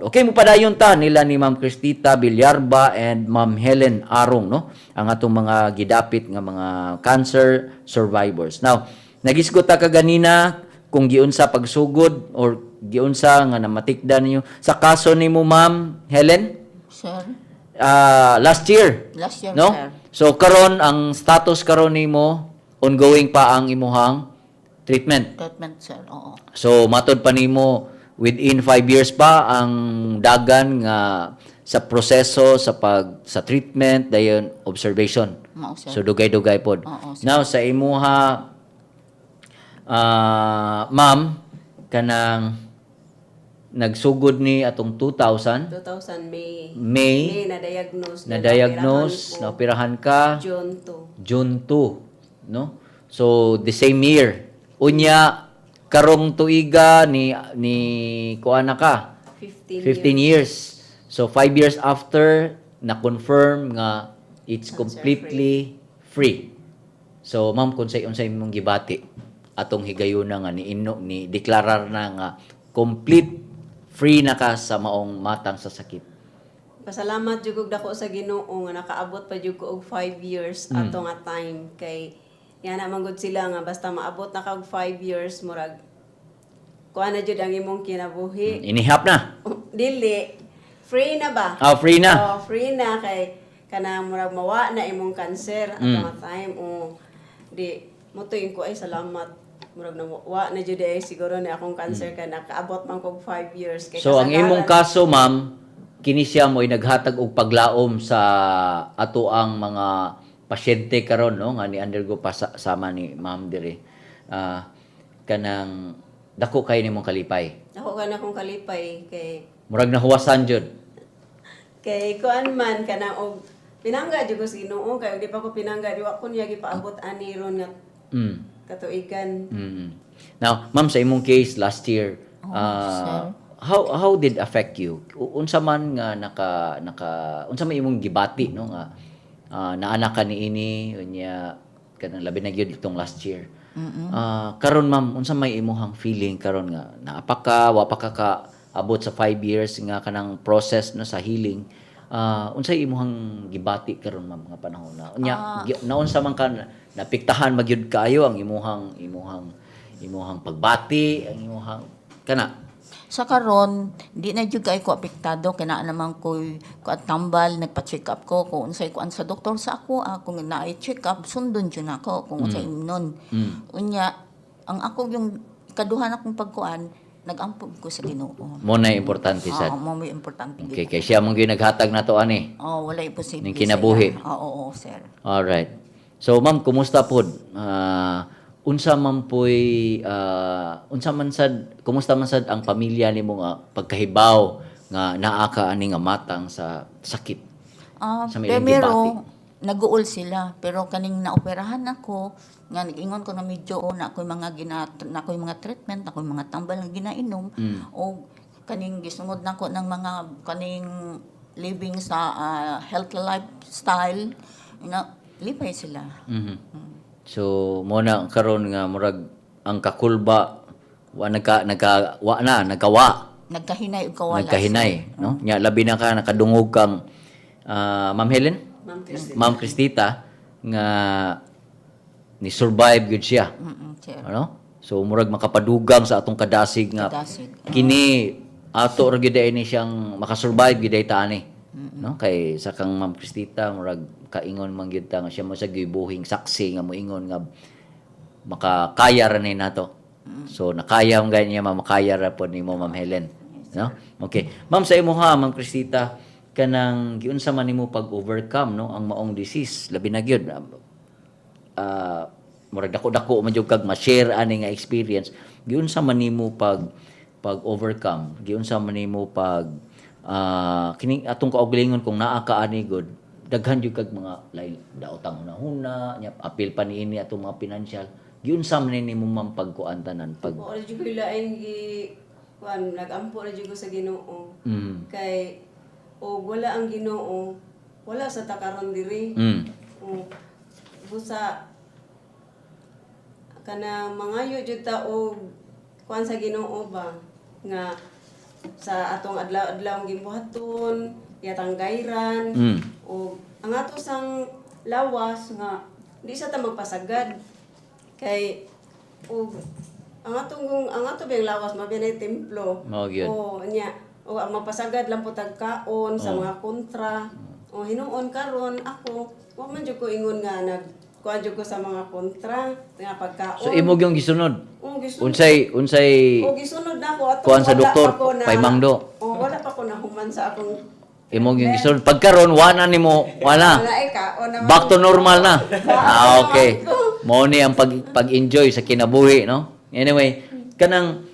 Okay, mopadayon ta nila ni Ma'am Cristita Villarba and Ma'am Helen Arong, no? Ang atong mga gidapit nga mga cancer survivors. Now, nagisgot ta kaganina kung giunsa pagsugod or giunsa nga namatikdan ninyo sa kaso nimo, Ma'am Helen, Sir, last year. Last year, no? sir. So karon, ang status karon nimo, ongoing pa ang imuhang treatment. Treatment, sir. Oo. So matod pa nimo, within 5 years pa ang dagan nga sa proseso sa pag sa treatment, dayon observation. Mao, sir. So dugay-dugay pod. Oo, sir. Now sa imuha, ma'am, kanang nagsugod ni atong 2000 2000 May. May. May na-diagnose. Na-diagnose, naoperahan ka June 2. June 2, no? So the same year. Unya karong tuiga ni kuan na ka 15. 15 years. So 5 years after na confirm nga it's Cancer completely free. So ma'am, kung say unsay imong gibati atong higayuna nga ni ino ni deklarar na nga complete free na ka sa maong matang sa sakit? Pasalamat jud og dako sa Ginoo nga nakaabot pa jud ko og 5 years ato nga time, kay yana man gud sila nga basta maabot na ka og 5 years, murag kuan na jud ang imong kinabuhi. Inihap na. Dili, free na ba? Ah, free na. Oh, free na kay kanang murag mawa na imong cancer ato nga time o di mo ko ay salamat, murag na wa na jud ay siguro na akong cancer kay nakaabot man kog 5 years kay So ang imong kasagaran. Kaso, ma'am, kini siya mo'y naghatag og paglaom sa ato ang mga pasyente karon, no, nga ni undergo pa sama ni ma'am dire. Kanang dako kay nimong kalipay. Ako ka na akong kalipay kay Murag nahuwasan jud. Kay kuan man kanang og pinangga jud ko sa Ginoo, kay og di pa ko pinangga, di wa ko niya gipaabot ani ron nga katuigan. Now, ma'am, sa imong case last year, Oh, how did affect you? Unsa man nga naka naka unsa man imong gibati, no, nga naana ka niini, unya kanang labi na gyud itong last year? Karon ma'am, unsa may imuhang feeling karon nga naa pa ka, wa pa ka ka abot sa 5 years nga kanang process, no, sa healing? Unsay imuhang gibati karon, ma'am, nga panahon na? Unya naunsa man ka, napiktahan magyud kaayo ang imuhang pagbati, ang imuhang kana? Sa karon, di na jud kay ko apektado kay naa naman ko'y kuan tambal, nagpa-check up ko kung unsay kuan sa doktor sa ako, kung naay check up, sundon jud nako kung unsay imnon. Unya, ang ako yung kaduha na akong pagkuan, nagampo ko sa Ginoo. Mo na importante sad. Oo, mo may importante. Okay, kay siya mong naghatag nato ani. Oh, wala imposible. Ning kinabuhi. Sa iya. Oo, oo, sir. Alright. So ma'am, kumusta pod? Unsa man poy unsa man sad, kumusta man sad ang pamilya nimo nga pagkahibaw nga naa ka ani nga matang sa sakit? Ah, Sa may ilang primero, gibati? Nag-uol sila. Pero kaning naoperahan ako, nga nag-ingon ko na medyo oh, na ako'y mga gina, na ako'y mga treatment, na ako'y mga tambal nga ginainom, o kaning gisunod nako ng mga kaning living sa healthy lifestyle, na lipay sila. So mo na karon nga murag ang kakulba wa nagka nagka wa na nagkawa. Nagkahinay og kawala. Nagkahinay, no? Nya labi na ka nakadungog kang Ma'am Helen, Ma'am Christine. Ma'am Cristita, nga ni survive gyud siya. Sir. Ano? So murag makapadugang sa atong kadasig nga Kadasig. Kini ato ra gyud ni siyang makasurvive gyud ta ani. No? Kay sa kang Ma'am Cristita, murag kaingon man gyud ta nga siya mo sa gibuhing saksi nga moingon nga makakaya ra ni nato. So nakaya man gani niya, ma'am, makaya ra pod nimo, Ma'am Helen. No? Okay. Ma'am, sa imo ha, Ma'am Cristita, kanang giunsa man nimo pag-overcome, no, ang maong disease, labi na gyud murag dako-dako man jud kag ma-share ani nga experience. Giunsa man nimo pag overcome, giunsa man nimo pag kining atong kaugalingon, kung naa ka ani gud, daghan jud kag mga lain daotang hunahuna nya, apil pa niini atong mga financial? Giunsa man nimo, ma'am, pagkuan tanan pag Wa jud ko lain gi kuan, nagampo ra jud ko sa Ginoo. Kay og wala ang Ginoo, wala sa ta karon diri. O busa kana mangayo jud ta og kuan sa Ginoo ba nga Sa atong adlaw-adlaw gibuhaton, yatang gayran, o ang ato sang lawas nga di sa ta magpasagad kay ug ang ato biyang lawas mabi na templo. Mao gyud. O nya o ang mapasagad lang po tag kaon sa mga kontra. O hinuon karon ako wa man jud ko ingon nga nag kuan jud ko sa mga kontra nga pagkaon. So imo gyung gisunod. O gisunod. Unsay O gisunod na ako ato kuan sa wala doktor, pa ko na, paymangdo. O wala pa ko nahuman sa akong Imo gyung gisunod pagkaron wa na nimo, wala. Wala eh kaon naman. Back to normal na. Ah, okay. Mao ni ang pag-enjoy sa kinabuhi, no? Anyway, kanang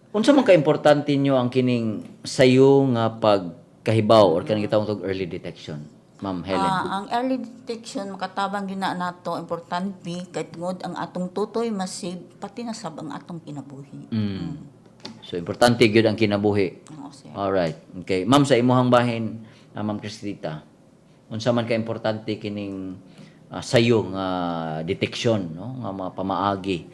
unsa man ka-importante nyo ang kining sayo nga pagkahibaw or kanang gitawag tog early detection, Ma'am Helen? Ah, ang early detection makatabang gina nato, importante kay tungod ang atong tutoy masig pati na sab ang atong kinabuhi. So importante gyud ang kinabuhi. Oo, sir. Alright. Okay. Ma'am, sa imuhang bahin, Ma'am Cristita, unsa man ka importante kining sayo nga detection, no, nga mga pamaagi?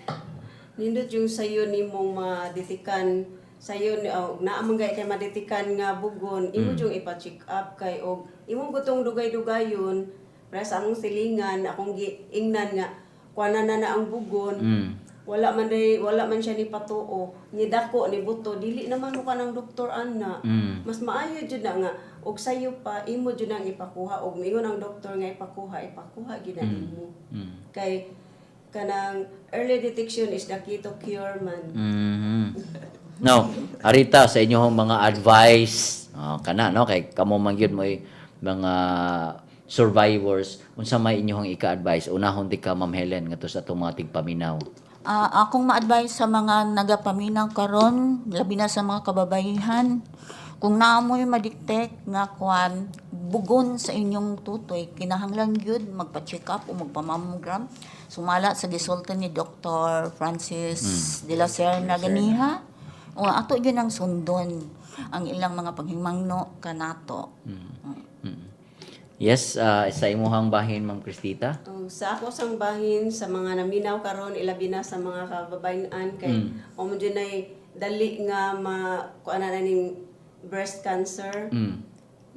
Nindot yung sayo nimong maditikan sayo ni oh, naa man gay kay maditikan nga bugon imo yung ipa-check up kay og imong gutong dugay-dugayon para sa among silingan akong giingnan nga kuana na na ang bugon, wala man day, wala man siya ni patuo ni dako ni buto, dili naman mo kanang doktor ana. Mas maayo jud na nga og sayo pa imo jud ang ipakuha og miingon ang doktor nga ipakuha, ipakuha gyud na nimo kay kanang early detection is the key to cure man. Now, Arita, sa inyong mga advice, oh, kana no kay kamo man gyud mo'y mga survivors, unsa may inyong ika-advise? Unahon di ka, Ma'am Helen, ngadto sa atong mga tigpaminaw. Ah, akong ma-advise sa mga nagapaminaw karon, labi na sa mga kababayihan, kung naamoy ma-detect nga kuan bugon sa inyong tutoy, kinahanglan gyud magpa-check up o magpa-mammogram. Sumala sa gisulti ni Dr. Francis de la Serna ganiha. O ato gyud ang sundon ang ilang mga paghimangno kanato. Yes, sa imuhang bahin, Ma'am Cristita. Oh, sa ako sang bahin sa mga naminaw karon, ilabi na sa mga kababayen-an kay o mo dyan ay dali nga ma kuan na ning breast cancer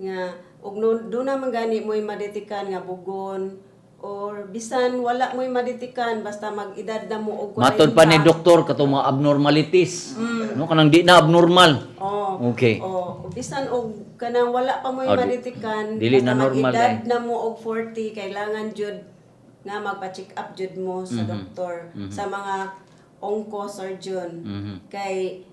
nga og no, do na man gani mo'y madetikan nga bugon or bisan wala mo'y madetikan, basta mag-edad na mo og Matod pa ni doktor katong mga abnormalities. No, kanang di na abnormal. Oh. Oh, bisan og kanang wala pa mo'y Oh, madetikan, dili basta na normal mag-edad eh. na mo og 40, kailangan jud nga magpa-check up jud mo sa doktor, sa mga onco surgeon. Kay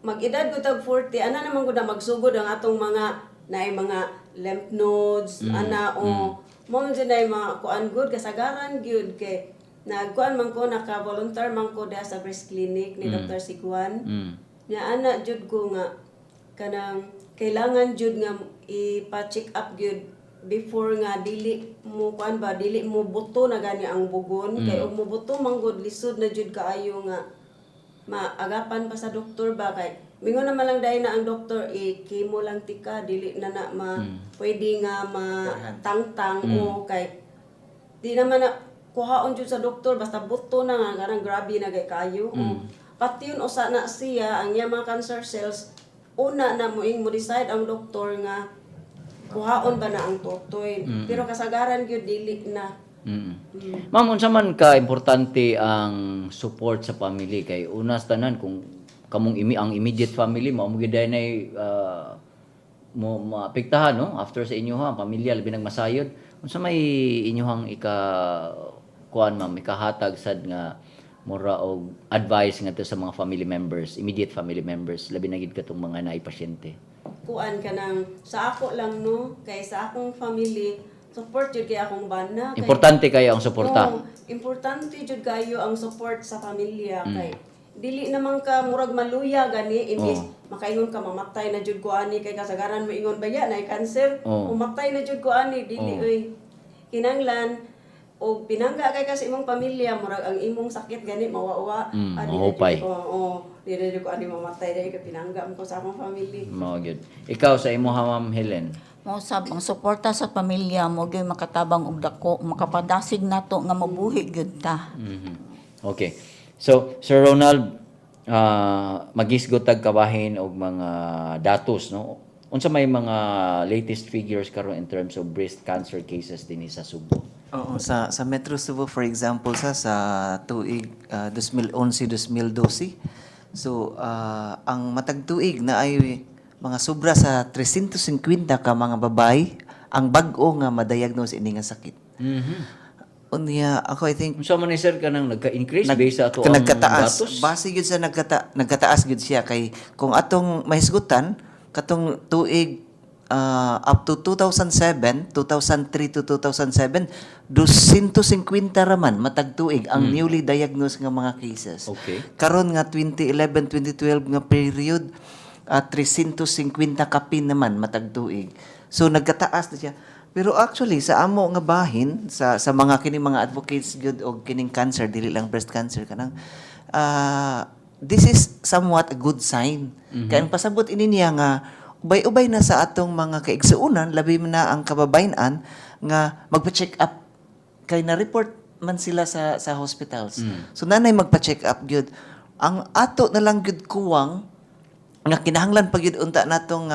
mag-edad gud tag 40, ana naman gud na magsugod ang atong mga naay mga lymph nodes, ana o mo man jud nay mga kuan gud kasagaran gyud kay nagkuan man ko, naka-volunteer man ko diha sa breast clinic ni Dr. Siguan. Nya ana jud ko nga kanang kailangan jud nga ipa-check up gyud before nga dili mo kuan ba, dili mo buto na gani ang bugon kay og mo buto man gud, lisod na jud kaayo nga maagapan pa sa doktor ba kay mingon naman lang dahil na ang doktor i-chemo lang tika, dili na na ma pwede nga matangtang o kay di naman na kuhaon jud sa doktor basta buto na nga kanang grabe na kay kayo. O, pati yun usa na siya ang iya mga cancer cells una na mo mo decide ang doktor nga kuhaon ba na ang tutoy, pero kasagaran gyud dili na. Ma'am, unsa man ka importante ang support sa family kay una sa tanan kung kamong ang immediate family mao mo gyud nay mo maapektahan, no, after sa inyo ha pamilya labi nag masayod. Unsa may inyohang ika kuan, ma'am, ikahatag sad nga mura og advice ngadto sa mga family members, immediate family members, labi na gid katong mga naay pasyente? Kuan kanang sa ako lang no, kay sa akong family support jud kay akong bana kay Importante kayo ang suporta. Oo, importante jud kayo ang support sa pamilya kay dili naman ka murag maluya gani imbis makaingon ka mamatay na jud ko ani kay kasagaran moingon ba ya na cancer, umatay na jud ko ani, dili oy. Kinanglan og pinangga kay kasi imong pamilya, murag ang imong sakit gani mawawa. Ah, di na jud Mahupay. Oo, di na jud ko ani mamatay dahil kay pinangga mo ko sa akong family. Mao gyud. Ikaw sa imo ha, Ma'am Helen? Mo sab ang suporta sa pamilya mo gyud makatabang og dako, makapadasig nato nga mabuhi gyud ta. Okay. So, Sir Ronald, Maghisgot tag kabahin og mga datos, no? Unsa may mga latest figures karon in terms of breast cancer cases dinhi sa Sugbo? Oo, sa Metro Cebu, for example, sa tuig 2011-2012. So ang matag tuig na ay mga sobra sa 350 ka mga babae ang bag-o nga ma-diagnose ini nga sakit. Unya ako, I think Unsa man ni, sir, kanang nagka-increase based sa ato ang nagkataas. Datos? Base gyud sa nagkataas gyud siya kay kung atong mahisgutan katong tuig up to 2007, 2003 to 2007, 250 raman matag tuig ang newly diagnosed nga mga cases. Karon nga 2011, 2012 nga period, 350 kapin naman matag tuig. So nagkataas na siya. Pero actually sa amo nga bahin sa mga kini mga advocates gyud og kining cancer, dili lang breast cancer, kanang this is somewhat a good sign. Kay ang pasabot ini niya nga ubay-ubay na sa atong mga kaigsuonan, labi man na ang kababayen-an, nga magpa-check up kay na-report man sila sa hospitals. So nanay magpa-check up gyud. Ang ato na lang gyud kuwang nga kinahanglan pa gyud unta natong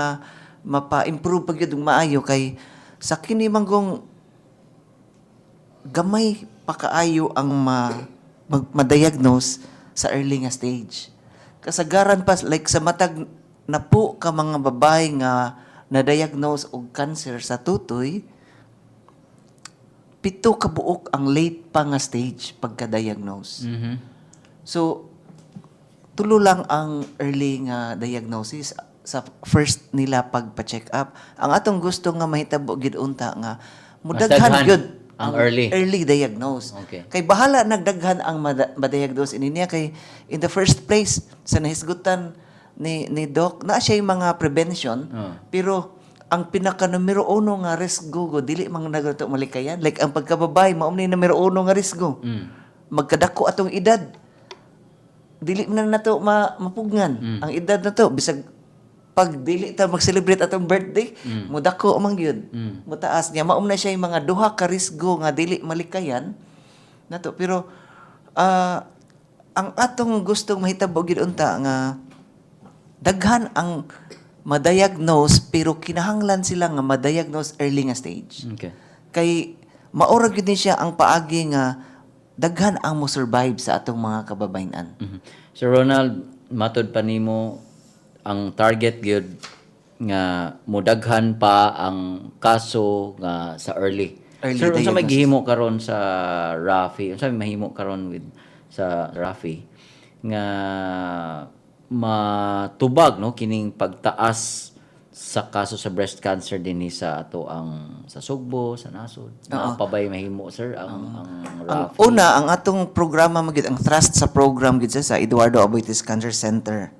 mapa-improve pa gyud og maayo kay sa kini manggong gamay pa kaayo ang ma-diagnose sa early nga stage. Kasagaran pa, like sa matag napo ka mga babae nga na-diagnose og cancer sa tutoy, 7 ka buok ang late pa nga stage pagka-diagnose. So, tulo lang ang early nga diagnosis sa first nila pagpa-check up. Ang atong gusto nga mahitabo gid unta nga mudaghan Mas daghan gyud ang early. Early diagnose. Kay bahala nagdaghan ang ma-diagnose ini niya kay in the first place, sa nahisgutan ni Doc na siya yung mga prevention, pero ang pinaka numero uno nga risgo go dili man nato malikayan, like ang pagkababae mao ni numero uno nga risgo. Magkadako atong edad, dili man nato mapugngan ang edad na to. Bisag pag dili ta mag-celebrate atong birthday, mudako man gyud, mutaas niya. Mao na siya yung mga duha ka risgo nga dili malikayan nato. Pero ang atong gustong mahitabo gyud unta nga daghan ang ma-diagnose, pero kinahanglan sila nga ma-diagnose early nga stage kay maura gyud ni siya ang paagi nga daghan ang mo survive sa atong mga kababayen-an. Sir Ronald, matod pa nimo ang target gyud nga mudaghan pa ang kaso nga sa early. Early Sir, unsa may diagnosis. gihimo karon sa Rafi? Unsa may mahimo karon with sa Rafi nga matubag, no, kining pagtaas sa kaso sa breast cancer dinhi sa ato ang sa Sugbo, sa nasod? Naa pa ba'y mahimo, sir, ang Ang Rafi? una, ang atong programa magid, ang thrust sa program gid sa Eduardo Aboitiz Cancer Center.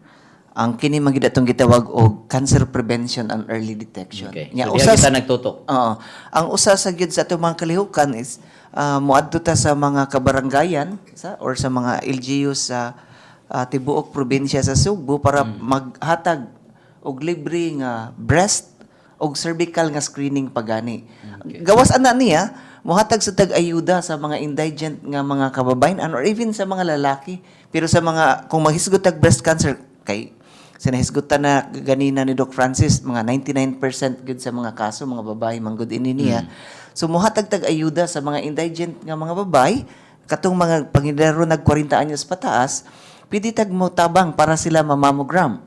Ang kini magid atong gitawag og cancer prevention and early detection. Okay. Nya, So, diha kita nagtutok. Oo. Ang usa sa gyud sa atong mga kalihukan is moadto ta sa mga kabaranggayan sa or sa mga LGU sa tibuok probinsya sa Sugbo para maghatag og libre nga breast og cervical nga screening pagani. Gawas ana niya, mohatag sa tag-ayuda sa mga indigent nga mga kababayen or even sa mga lalaki. Pero sa mga kung mahisgot tag breast cancer kay sinahisgutan na ganina ni Doc Francis, mga 99% gud sa mga kaso mga babae man gud ini niya. So mohatag tag ayuda sa mga indigent nga mga babae katong mga pangidaro nag 40 anyos pataas, pwede tag mo tabang para sila mamammogram.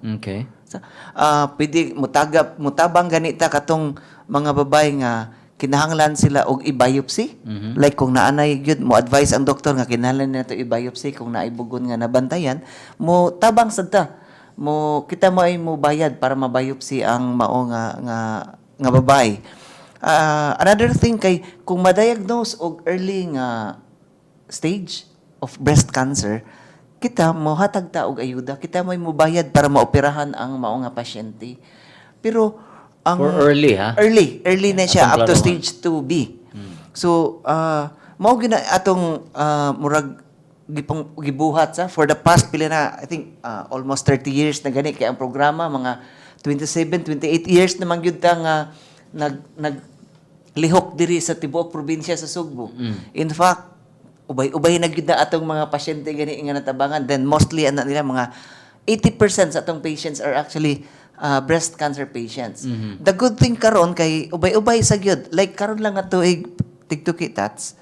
Sa, pwede mutabang ganita katong mga babae nga kinahanglan sila og i-biopsy. Like kung naanay gyud mo advise ang doktor nga kinahanglan nato i-biopsy kung naay bugon nga nabantayan, mo tabang sad ta. Mo kita mo ay mo bayad para ma-biopsy ang mao nga babae. Another thing kay kung ma-diagnose og early nga stage of breast cancer, kita mohatag ta og ayuda, kita mo'y mobayad para maoperahan ang mao nga pasyente. Pero ang For early, ha? Early, early na siya Atong up to klarohan. stage 2B. So, mao gyud na atong murag gipang gibuhat sa for the past pila na, I think almost 30 years na gani kay ang programa, mga 27, 28 years na man gyud ta nga nag nag lihok diri sa tibuok probinsya sa Sugbo. In fact, Ubay-ubay na gyud na atong mga pasyente gani nga natabangan. Then mostly ana nila, mga 80% sa atong patients are actually breast cancer patients. The good thing karon kay ubay-ubay sa gyud. Like karon lang nga tuig, tigtuki tats.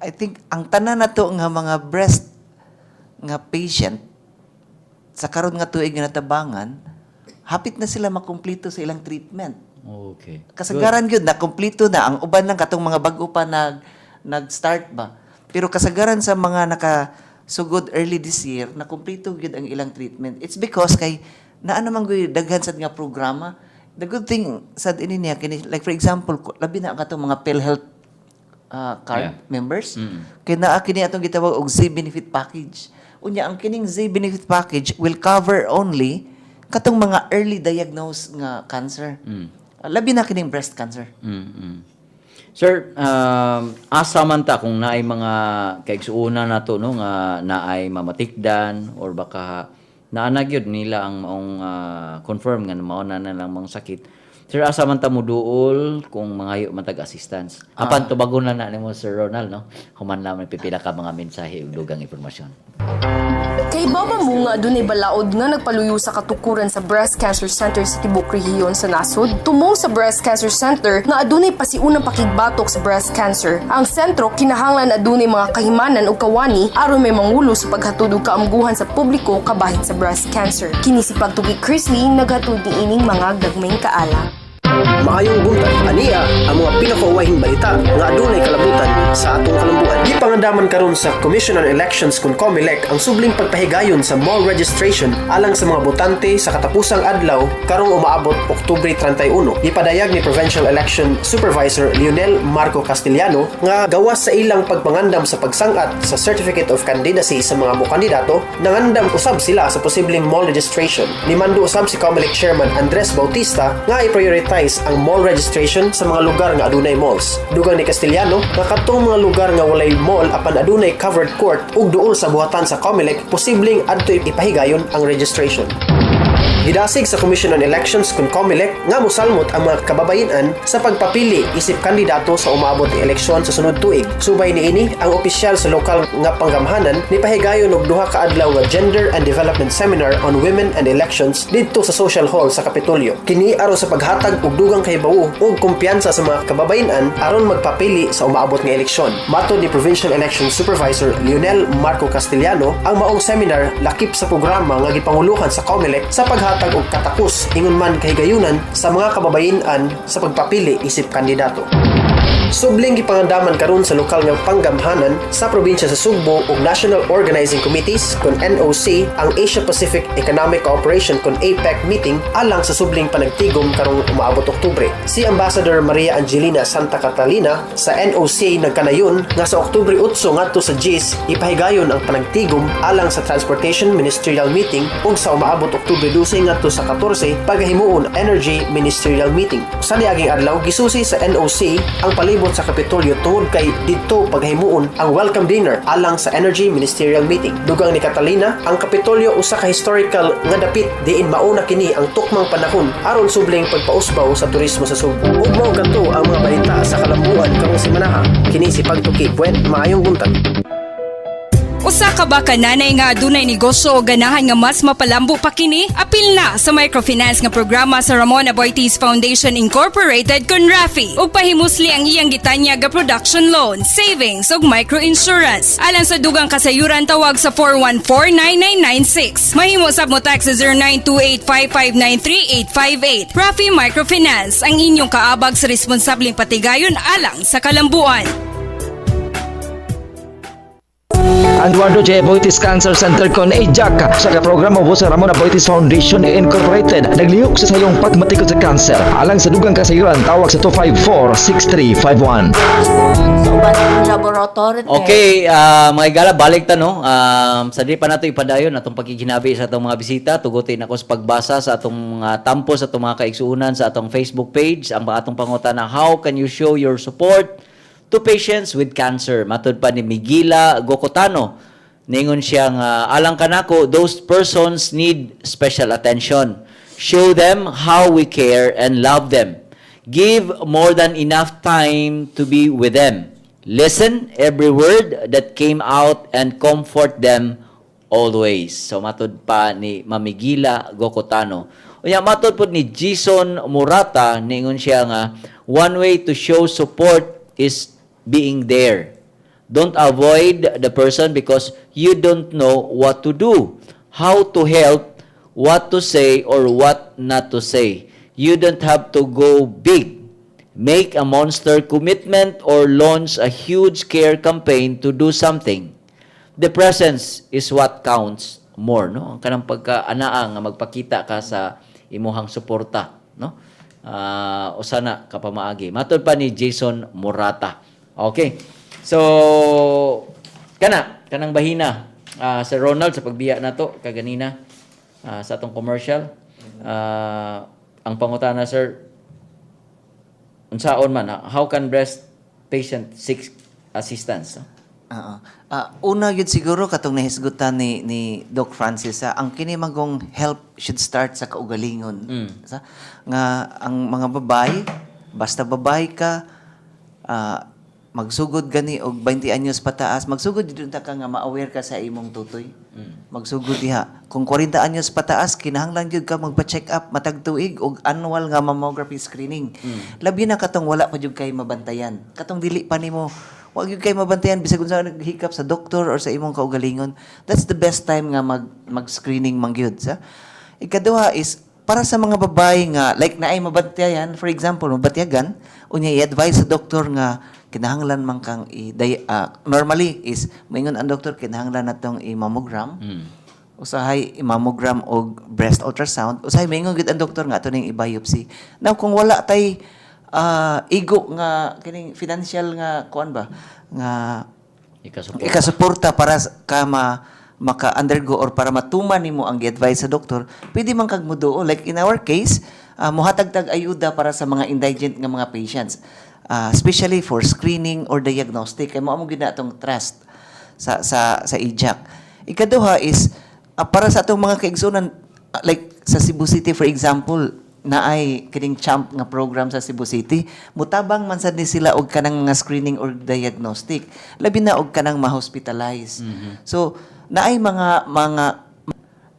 I think ang tanan nato nga mga breast nga patient sa karon nga tuig nga natabangan, hapit na sila makumpleto sa ilang treatment. Kasagaran gyud na kumpleto na. Ang uban lang katong mga bag-o pa nag-start ba. Pero kasagaran sa mga nakasugod early this year, na kumpleto gyud ang ilang treatment. It's because kay naa naman gyud daghan sad nga programa. The good thing sad ini niya kini, like for example, labi na ang katong mga PhilHealth card members kay naa kini atong gitawag og Z benefit package. Unya ang kining Z benefit package will cover only katong mga early diagnosed nga cancer. Labi na kining breast cancer. Sir, asa man ta kung naay mga kaigsuonan nato, no, nga naay mamatikdan or baka naa na gyud nila ang maong confirm nga mao na na lang mga sakit. Sir, asa man ta muduol kung mangayo man tag assistance? Apan tubagon na na nimo, Sir Ronald, no? Human lang may pipila ka mga mensahe ug dugang impormasyon. Kay baba mo nga adunay balaod nga nagpaluyo sa katukuran sa Breast Cancer Center sa tibok rehiyon sa nasod? Tumong sa Breast Cancer Center nga adunay pasiunang pakigbatok sa breast cancer. Ang sentro kinahanglan adunay mga kahimanan ug kawani aron may mangulo sa paghatod og kaamguhan sa publiko kabahin sa breast cancer. Kini si Pagtuki Chris Lee, naghatod niining mga gagmayng kaalam. Maayong buntag. Ania ang mga pinakauwahing balita nga adunay kalabutan sa atong kalambuan. Gipangandaman karon sa Commission on Elections kun COMELEC ang subling pagpahigayon sa mall registration alang sa mga botante sa katapusang adlaw karong umaabot Oktubre 31. Gipadayag ni Provincial Election Supervisor Lionel Marco Castillano nga gawas sa ilang pagpangandam sa pagsang-at sa Certificate of Candidacy sa mga mokandidato, nangandam usab sila sa posibleng mall registration. Nimando usab si COMELEC Chairman Andres Bautista nga i-prioritize ang mall registration sa mga lugar nga adunay malls. Dugang ni Castillano nga kadtong mga lugar nga walay mall apan adunay covered court ug duol sa buhatan sa COMELEC, posibleng adto ipahigayon ang registration. Gidasig sa Commission on Elections kun COMELEC nga mosalmot ang mga kababayen-an sa pagpapili isip kandidato sa umaabot nga eleksyon sa sunod tuig. Subay niini, ang opisyal sa lokal nga panggamhanan ni pahigayon og duha ka adlaw nga Gender and Development Seminar on Women and Elections didto sa Social Hall sa Kapitolyo. Kini aron sa paghatag og dugang kahibawo ug kumpiyansa sa mga kababayen-an aron magpapili sa umaabot nga eleksyon. Matod ni Provincial Election Supervisor Lionel Marco Castillano, ang maong seminar lakip sa programa nga gipanguluhan sa COMELEC sa paghatag og katakos ingon man kahigayunan sa mga kababayen-an sa pagpapili isip kandidato. Subling gipangandaman karon sa lokal nga panggamhanan sa probinsya sa Sugbo ug National Organizing Committees kon NOC ang Asia Pacific Economic Cooperation kon APEC meeting alang sa subling panagtigom karong umaabot Oktubre. Si Ambassador Maria Angelina Santa Catalina sa NOC nagkanayon nga sa Oktubre 8 ngadto sa 10 ipahigayon ang panagtigom alang sa Transportation Ministerial Meeting ug sa umaabot Oktubre 12 ngadto sa 14 pagahimuon Energy Ministerial Meeting. Sa niaging adlaw, gisusi sa NOC ang palibot sa Kapitolyo tungod kay didto paghimuon ang welcome dinner alang sa Energy Ministerial Meeting. Dugang ni Catalina, ang Kapitolyo usa ka historical nga dapit diin mauna kini ang tukmang panahon aron subling pagpausbaw sa turismo sa Sugbo. Ug mao kadto ang mga balita sa kalambuan karong semanaha. Kini si Pagtuki Buen, maayong buntag. Usa ka ba ka nanay nga adunay negosyo o ganahan nga mas mapalambo pa kini? Apil na sa microfinance nga programa sa Ramon Aboitiz Foundation Incorporated kon RAFI ug pahimusli ang iyang gitanyag nga production loan, savings ug microinsurance. Alang sa dugang kasayuran, tawag sa 414-9996. Mahimo sab mo text sa 0928-559-3858. RAFI Microfinance, ang inyong kaabag sa responsableng patigayon alang sa kalambuan. Ang Eduardo J. Aboitiz Cancer Center kon AJAC sa programa sa Ramon Aboitiz Foundation Incorporated naglihok sa sayong pagmatikod sa cancer. Alang sa dugang kasayuran, tawag sa 254-6351. Sa uban ng laboratory test. Okay, mga igala, balik ta, no. Sa di pa nato ipadayon atong pagkikinabi sa atong mga bisita, tugutin ako sa pagbasa sa atong mga tampo sa atong mga kaigsuonan sa atong Facebook page. Ang atong pangutana, "How can you show your support to patients with cancer?" Matod pa ni Migila Gokotano, ningon siya nga alang kanako, those persons need special attention. Show them how we care and love them. Give more than enough time to be with them. Listen every word that came out and comfort them always. So matod pa ni Mamigila Gokotano. Unya, matod pod ni Jason Murata, ningon siya nga one way to show support is being there. Don't avoid the person because you don't know what to do, how to help, what to say or what not to say. You don't have to go big. Make a monster commitment or launch a huge care campaign to do something. The presence is what counts more, no? Ang kanang pagka anaa nga magpakita ka sa imuhang suporta, no? Usa na ka pamaagi. Matod pa ni Jason Murata. Okay. So kana kanang bahina, Sir Ronald, sa pagbiya nato kaganina sa atong commercial, ang pangutana, sir, unsaon man, how can breast patient seek assistance, no? Oo. Una gyud siguro katong nahisgutan ni Doc Francis sa ang kini magong help should start sa kaugalingon. Sa nga ang mga babae, basta babae ka, magsugod gani og 20 anyos pataas, magsugod jud unta ka nga ma-aware ka sa imong tutoy. Magsugod diha. Kung 40 anyos pataas, kinahanglan gyud ka magpa-check up matag tuig og annual nga mammography screening. Labi na katong wala pa jud kay mabantayan. Katong dili pa nimo, wa gyud kay mabantayan bisag unsa naghikap sa doktor or sa imong kaugalingon. That's the best time nga mag-screening man gyud sa. Ikaduha is para sa mga babae nga like naay mabantayan, for example, mabatyagan, unya i-advise sa doktor nga kinahanglan man kang i normally is moingon ang doktor kinahanglan natong i-mammogram. Usahay i-mammogram og breast ultrasound, usahay moingon gid ang doktor nga ato ning i-biopsy. Now kung wala tay igo nga kining financial nga kuan ba nga Ikasuporta. Ikasuporta para ka maka-undergo or para matuman nimo ang gi-advise sa doktor, pwede man kag muduol. Like in our case, muhatag tag ayuda para sa mga indigent nga mga patients. Especially for screening or diagnostic. Kay mao mo gyud na atong trust sa EJAC. Ikaduha is para sa atong mga kaigsunan, like sa Cebu City, for example, naay kining CHAMP nga program sa Cebu City, mutabang man sad ni sila og kanang mga screening or diagnostic, labi na og kanang ma-hospitalize. So naay mga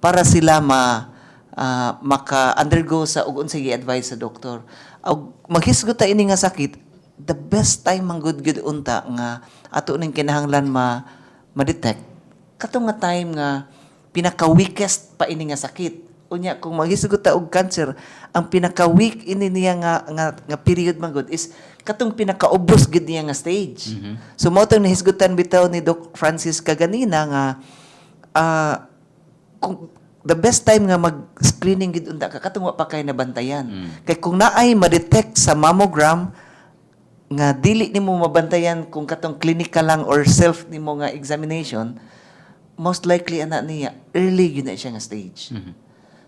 para sila maka-undergo sa ug unsay gi-advise sa doktor. Og maghisgot ta ini nga sakit, the best time man gud gyud unta nga ato ning kinahanglan ma ma-detect katong nga time nga pinaka-weakest pa ini nga sakit. Unya kung maghisgot ta og cancer, ang pinaka-weak ini niya nga period man gud is katong pinakaubos gid niya nga stage. So mao tong nahisgutan bitaw ni Doc Francis kaganina nga kung the best time nga mag-screening gid unta ka katong wa pa kay nabantayan. Kay kung naay ma-detect sa mammogram nga dili nimo mabantayan kung katong clinical lang or self nimo nga examination, most likely ana niya early gyud na siya nga stage.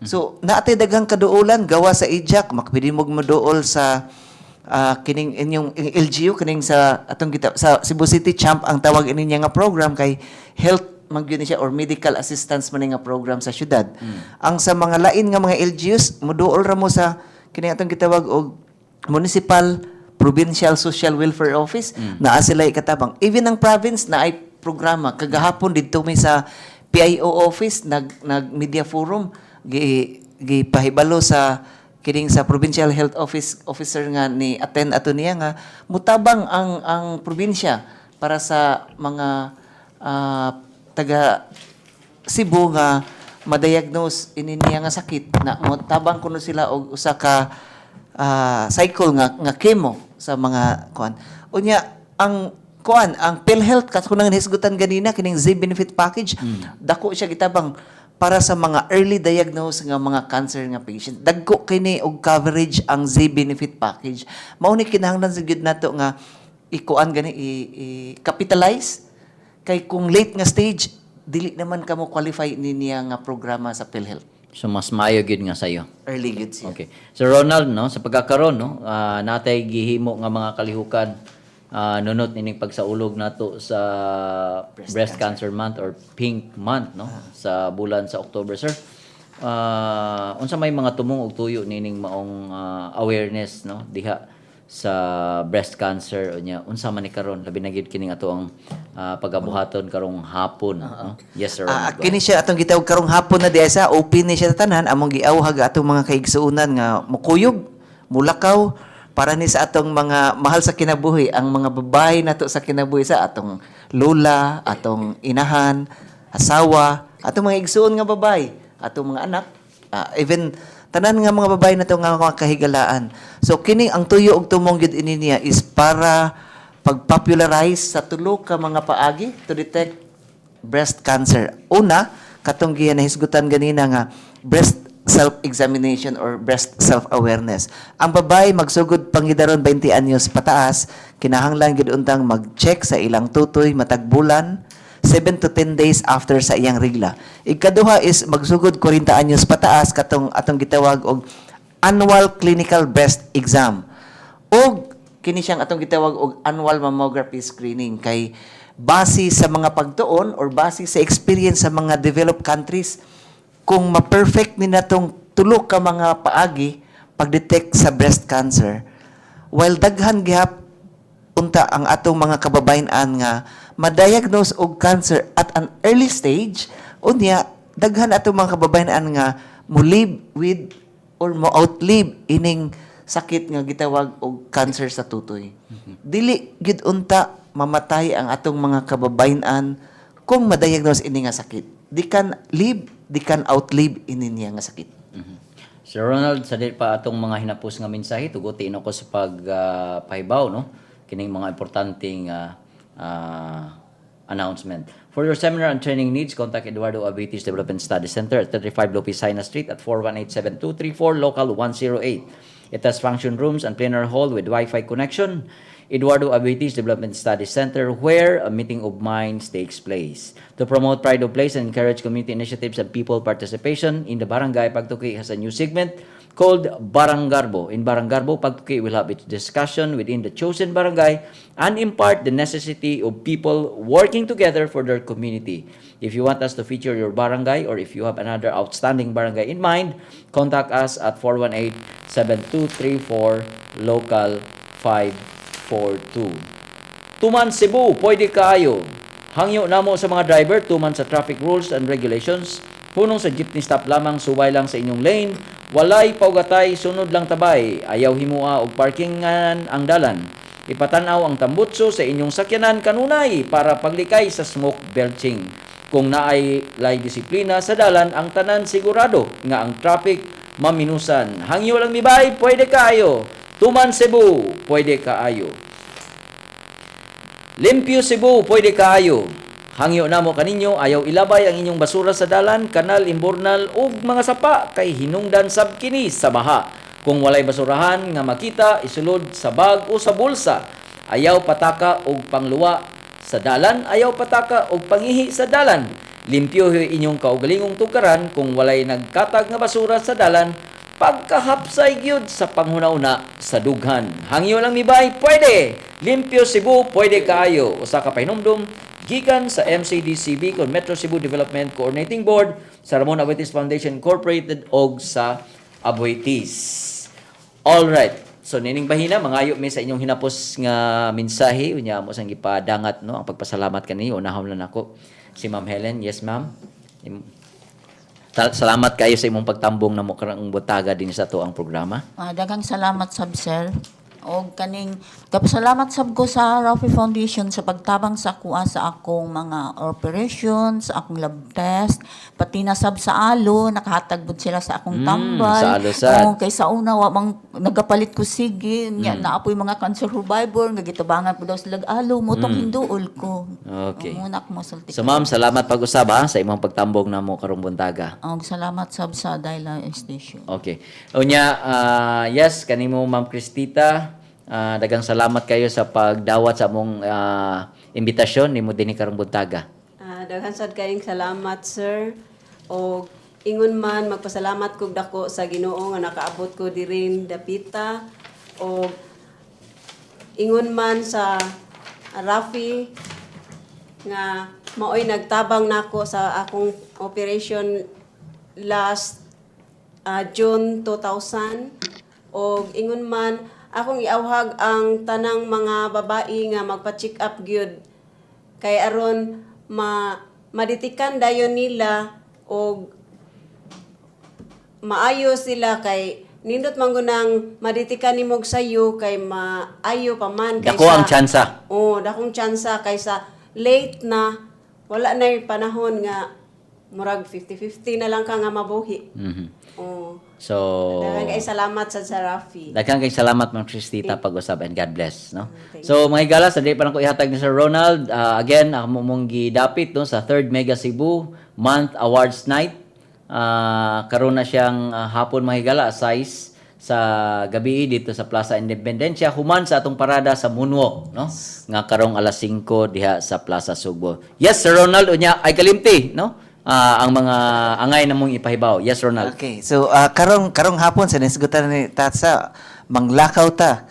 So, naatay daghang kaduolan gawa sa EJAC, makapili mo moduol sa kining inyong LGU, kining sa atong kita sa Cebu City, CHAMP ang tawag ini niya nga program kay health man gyud ni siya or medical assistance man ni nga program sa syudad. Ang sa mga lain nga mga LGUs, moduol ra mo sa kining atong gitawag og Municipal Provincial Social Welfare Office, naa sila ikatabang. Even ang province na ay programa. Kagahapon didto mi sa PIO office, nag media forum, gi gipahibalo sa kining sa Provincial Health Office officer nga ni attend ato niya nga mutabang ang probinsya para sa mga taga Cebu nga ma-diagnose ini niya nga sakit, na motabang kuno sila og usa ka cycle nga chemo sa mga kuan. Unya ang kuan, ang PhilHealth kato nang hisgutan ganina, kining Z benefit package, dako siya gitabang para sa mga early diagnose nga mga cancer nga patient. Dagko kini og coverage ang Z benefit package. Mao ni kinahanglan sa gyud nato nga ikuan gani, i capitalize kay kung late nga stage, dili naman kamo qualify ni niya nga programa sa PhilHealth. So mas maayo gyud nga sayo. Early gyud siya. Okay. So Ronald, no, sa pagkakaron, no, natay gihimo nga mga kalihukan nunot ining pagsaulog nato sa Breast Cancer Month or Pink Month, no, sa bulan sa October, sir. Unsa may mga tumong og tuyo nining maong awareness, no, diha Sa breast cancer unya unsa man ni karon, labi na gyud kining ato ang pagabuhaton karong hapon, no? Yes, sir. Ah, Ronald, go. Kini siya atong gitawag karong hapon na diay sa open ni siya sa tanan, among giawhag atong mga kaigsuonan nga mukuyog, mulakaw para ni sa atong mga mahal sa kinabuhi, ang mga babae nato sa kinabuhi, sa atong lola, atong inahan, asawa, atong mga igsuon nga babae, atong mga anak, even tanan nga mga babae nato nga mga kahigalaan. So kini ang tuyo og tumong gyud ini niya is para pag-popularize sa tulo ka mga paagi to detect breast cancer. Una, katong giya nahisgutan ganina nga breast self-examination or breast self-awareness. Ang babae magsugod pangidaron 20 anyos pataas, kinahanglan gid untang mag-check sa ilang tutoy matag bulan 7 to 10 days after sa iyang regla. Ikaduha is magsugod 40 anyos pataas, katong atong gitawag og annual clinical breast exam. Og kini siyang atong gitawag og annual mammography screening kay base sa mga pagtuon or base sa experience sa mga developed countries, kung ma-perfect ni natong tulo ka mga paagi pag-detect sa breast cancer, while daghan gihap unta ang atong mga kababayen-an nga ma-diagnose og cancer at an early stage, unya daghan atong mga kababayen-an nga mo live with or mo outlive ining sakit nga gitawag og cancer sa tutoy. Dili gid unta mamatay ang atong mga kababayen-an kung ma-diagnose ini nga sakit. They can live, they can outlive ini niya nga sakit. Sir Ronald, sa dili pa atong mga hinapos nga mensahe, tuguti ko sa pagpahibaw, no? Kining mga importanteng announcement. For your seminar and training needs, contact Eduardo Aboitiz Development Study Center at 35 Lopez Saina Street at 418-7234, local 108. It has function rooms and plenary hall with Wi-Fi connection. Eduardo Aboitiz Development Study Center, where a meeting of minds takes place. To promote pride of place and encourage community initiatives and people participation in the barangay, Pagtuki has a new segment called Baranggarbo. In Baranggarbo, Pagtuki will have its discussion within the chosen barangay and impart the necessity of people working together for their community. If you want us to feature your barangay or if you have another outstanding barangay in mind, contact us at 418-7234, local 542. Tuman Cebu, pwede kaayo. Hangyo namo sa mga driver, tuman sa traffic rules and regulations. Hunong sa jeepney stop lamang, suway lang sa inyong lane. Walay paugatay, sunod lang tabay. Ayaw himua og parkingan ang dalan. Ipatanaw ang tambutso sa inyong sakyanan kanunay para paglikay sa smoke belching. Kung naay lay disiplina sa dalan, ang tanan sigurado nga ang traffic maminusan. Hangyo lang mibay, pwede kaayo. Tuman Cebu, pwede kaayo. Limpyo Cebu, pwede kaayo. Hangyo namo kaninyo, ayaw ilabay ang inyong basura sa dalan, kanal, imburnal ug mga sapa kay hinungdan sab kini sa baha. Kung walay basurahan nga makita, isulod sa bag o sa bulsa. Ayaw pataka og pangluwa sa dalan, ayaw pataka og pangihi sa dalan. Limpyo inyong kaugalingong tugkaran kung walay nagkatag nga basura sa dalan, pagkahapsay gyud sa panghuna-una sa dughan. Hangyo lang mibay, pwede. Limpyo Cebu, pwede kaayo. Usa ka pahinumdum gikan sa MCDCB kon Metro Cebu Development Coordinating Board, sa Ramon Aboitiz Foundation Incorporated og sa Aboitiz. All right. So nining bahina, mangayo mi sa inyong hinapos nga mensahe, unya mo sang gipadangat, no, ang pagpasalamat kaniyo. Unahon lang nako si Ma'am Helen. Yes, ma'am. Salamat kayo sa imong pagtambong namo karong buntaga din sa ato ang programa. Ah, daghang salamat sab, sir. Og kaning kapasalamat sab ko sa Rafi Foundation sa pagtabang sa kuha sa akong mga operations, sa akong lab test, pati na sab sa alo, nakahatag pud sila sa akong tambal. Sa alo sad. Oo, kay sa una wa mang nagapalit ko sige, nya naapoy mga cancer survivor nga gitabangan po daw sila alo mo tong hinduol ko. Okay. Muna ko mosulti. So ma'am, salamat pag-usab ha, sa imong pagtambong namo karong buntaga. Og salamat sab sa Dayla Station. Okay. Unya, yes, kanimo Ma'am Cristita, daghang salamat kayo sa pagdawat sa among imbitasyon nimo dinhi karong buntaga. Ah, daghan sad kayong salamat, sir. Og ingon man magpasalamat kog dako sa Ginoo nga nakaabot ko dirin dapita, og ingon man sa Rafi nga maoy nagtabang nako sa akong operation last June 2000, og ingon man Akong iawhag ang tanang mga babae nga magpa-check up gyud kay aron madetikan dayon nila og maayo sila, kay nindot man gunang madetikan nimo og sayo kay maayo pa man. Dako ang tsansa. Oo, dakong tsansa kaysa late na, wala na yung panahon nga murag 50-50 na lang ka nga mabuhi. Oo. So, Daghang kay salamat sa Rafi. Daghang kay salamat, Ma'am Cristita, pag-usab, and God bless, no? So mga higala, sa di pa lang ko ihatag ni Sir Ronald, again, ako mong gidapit, no, sa third Mega Cebu Month Awards Night. Karon na siyang hapon, mga higala, size sa gabi dito sa Plaza Independencia human sa atong parada sa Moonwalk, no, nga karong alas 5 diha sa Plaza Sugbo. Yes, Sir Ronald, unya ay kalimti, no, ang mga angay na mong ipahibaw. Yes, Ronald. Okay. So karong karong hapon sa nisgutan ni Tatsa, manglakaw ta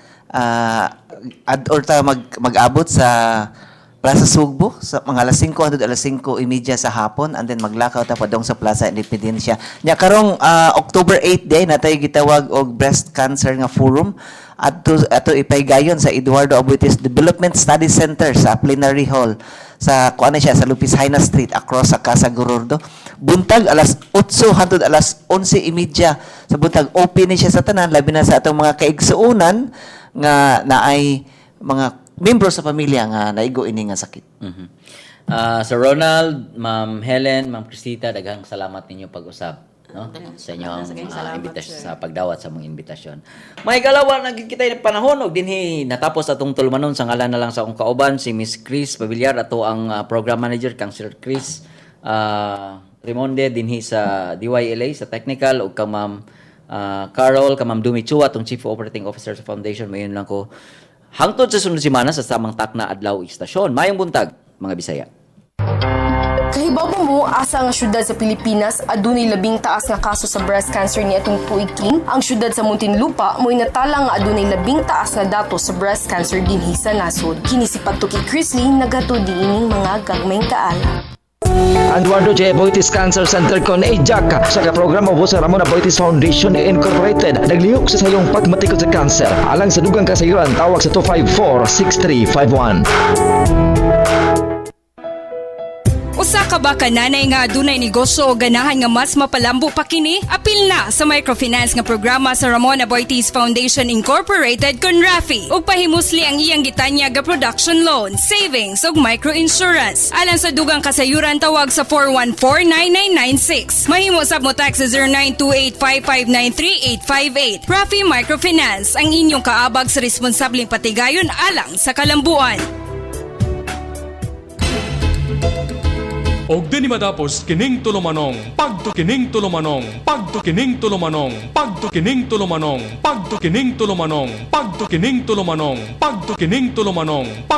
ad or ta mag-abot sa Plaza Sugbo sa mga alas 5 hangtod alas 5:30 sa hapon, and then maglakaw ta padong sa Plaza Independencia. Nya karong October 8 day natay gitawag og breast cancer nga forum adto ato ipahigayon sa Eduardo Aboitiz Development Study Center sa Plenary Hall sa kuan na siya sa Lupis Haina Street, across sa Casa Gorordo. Buntag alas 8 hangtod alas 11:30 sa buntag. Open ni siya sa tanan, labi na sa atong mga kaigsuonan nga naay mga membro sa pamilya nga naigo ini nga sakit. Sir Ronald, Ma'am Helen, Ma'am Cristita, daghang salamat ninyo pag-usab, no, sa inyong invitasyon, sa pagdawat sa mong imbitasyon. May galawa na gid kita ng panahon og dinhi natapos atong tulumanon. Sa ngalan na lang sa akong kauban si Miss Chris Pabiliar, ato ang program manager, kang Sir Chris Rimonde dinhi sa DYLA sa technical, ug kang Ma'am Carol, kang Ma'am Dumi Chua, atong Chief Operating Officer sa foundation. Mayon lang ko hangtod sa sunod semana sa samang takna, adlaw, istasyon. Mayong buntag, mga Bisaya. Kahibaw ba mo asa nga syudad sa Pilipinas adunay labing taas nga kaso sa breast cancer niadtong tuig King? Ang syudad sa Muntinlupa mo'y natala nga adunay labing taas nga datos sa breast cancer dinhi sa nasod. Kini si Pagtuki Chrisley naghatod niining mga gagmayng kaalam. Eduardo J. Aboitiz Cancer Center kon AJAC sa programa ubos sa Ramon Aboitiz Foundation Incorporated naglihok sa sayong pagmatikod sa cancer. Alang sa dugang kasayuran, tawag sa 254-6351. Usa ka ba ka nanay nga adunay negosyo o ganahan nga mas mapalambo pa kini? Apil na sa microfinance nga programa sa Ramon Aboitiz Foundation Incorporated kon RAFI ug pahimusli ang iyang gitanyag nga production loan, savings ug microinsurance. Alang sa dugang kasayuran, tawag sa 414-9996. Mahimo sab mo text sa 0928-559-3858. RAFI Microfinance, ang inyong kaabag sa responsableng patigayon alang sa kalambuan. Og dinhi matapos kining tulumanong pagtu kining tulumanong pagtu kining tulumanong pagtu kining tulumanong pagtu kining tulumanong pagtu kining tulumanong pagtu kining tulumanong pag